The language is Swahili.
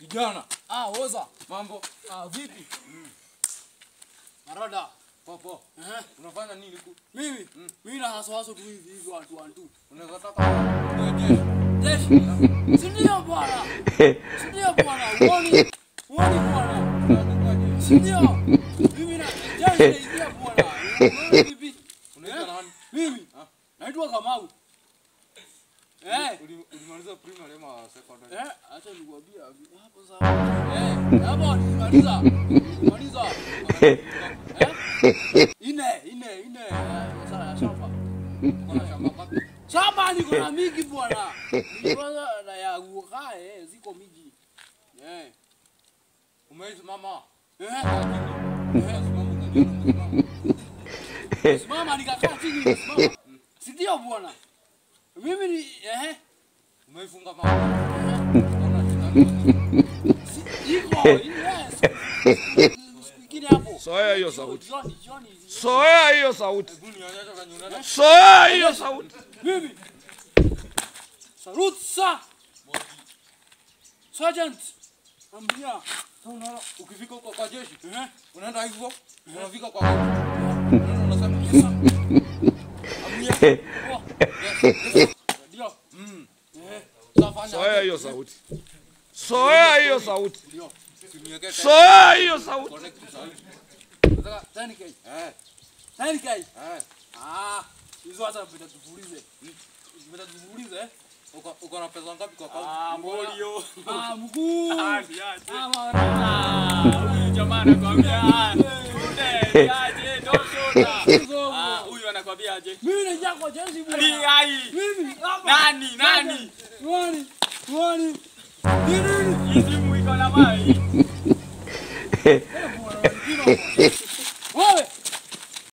Kijana. Ah, oza. Mambo. Ah, vipi? Maroda. Popo. Unafanya nini huku? Mimi? Mimi na haso haso tu hivi hivi watu wantu. Unaweza taka jeshi. Jeshi. Si ndio bwana? Si ndio bwana? Uoni? Uoni bwana? Si ndio? Mimi na jeshi ndio bwana. Unaona vipi? Unaitwa nani? Mimi? Naitwa Kamau. Eh, ulimaliza primary ama secondary? Eh, acha nikwambie hapo sasa. Eh, hapo nilimaliza. Nilimaliza. Eh? Ine. Sasa shamba. Kuna shamba ngapi? Shamba niko na mingi bwana. Nilikuwa na ya ukae ziko mingi. Eh. Umeisimama. Eh. Eh. Simama nikakaa chini simama. Si ndio bwana? Mimi ni Umeifunga mama. Iko yes. Sikini hapo. Soea hiyo sauti. Johnny. Soea hiyo sauti. Soea hiyo sauti. Mimi. Salute sir. Sergeant. Ambia. Unaona ukifika huko kwa jeshi, unaenda hivyo, unafika kwa unaenda unasema yes sir. Ambia. Yes. Ndio. Soea hiyo sauti. Soea hiyo sauti. Ndio. Soea hiyo sauti. Nataka 10K. Eh. 10K. Eh. Ah, hizo hata vitatufulize. Vitatufulize. Uko na pesa ngapi kwa account? Ah, Mbolio. Ah, mguu. Ah, Ah, mara. Huyu jamaa anakuambia tune aje dosho. Ah, huyu anakuambia aje? Mimi naingia kwa jeshi bwana. Ni ai. Mimi hapa. Nani nani? Nani? Nani? Nini? Hii simu iko na mai. Eh, bwana, wengine wako.